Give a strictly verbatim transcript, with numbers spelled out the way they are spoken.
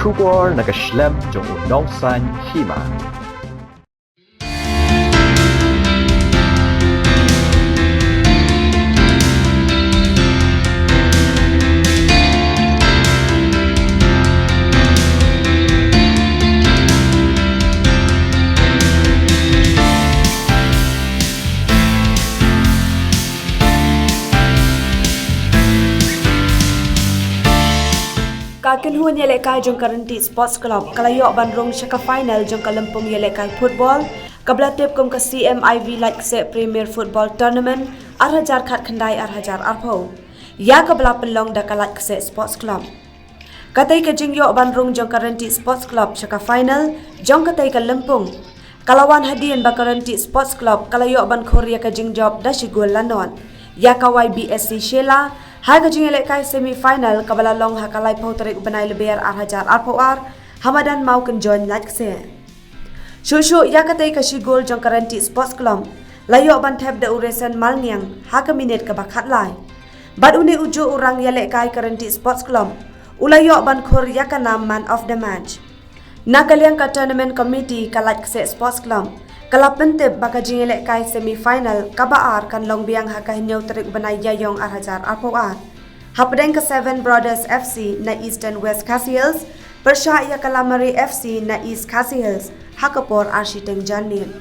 Khubor na ka shlem jong u nongsan hima. Ka kynhun ïalehkai jong ka Rynti Sports Club ka la ïoh ban rung sha ka final jong ka lympung ïalehkai football kaba la tip kum ka C M I V Laitkaseh Premier Football Tournament ar hajar khatkhyndai ar hajar arphew, ïa kaba la pynlong da ka Laitkaseh Sports Club. Katei ka jingïoh ban rung jong ka Rynti Sports Club sha ka final jong katei ka lympung ka la wan hadien ba ka Rynti Sports Club ka la ïoh ban khur ïa ka jingjop da shi gol la nod ïa ka Y B S C Shella ha ka jingïalehkai semi final kaba la long ha ka laiphew tarik u bnai Lber ar hajar arphew ar ha madan Mawkynjoin Laitkaseh. Shuh shuh ïa katei ka shi gol jong ka Rynti Sports Club la ïoh ban thep da u Resen Malngiang ha ka minit kaba khatlai. Bad une u juh u rang ïalehkai ka Rynti Sports Club u la ïoh ban khur ïa ka nam man of the match. Na ka liang ka tournament committee ka Laitkaseh Sports Club ka la pyntip ba ka jingïalehkai semi final kaba ar kan long biang ha ka hynñiew tarik u bnai Ïaïong ar hajar arphew ar. Hapdeng ka Seven Brothers F C na Eastern West Khasi Hills, pyrshah ïa ka Lamare F C na East Khasi Hills ha ka por ar shiteng janmiet.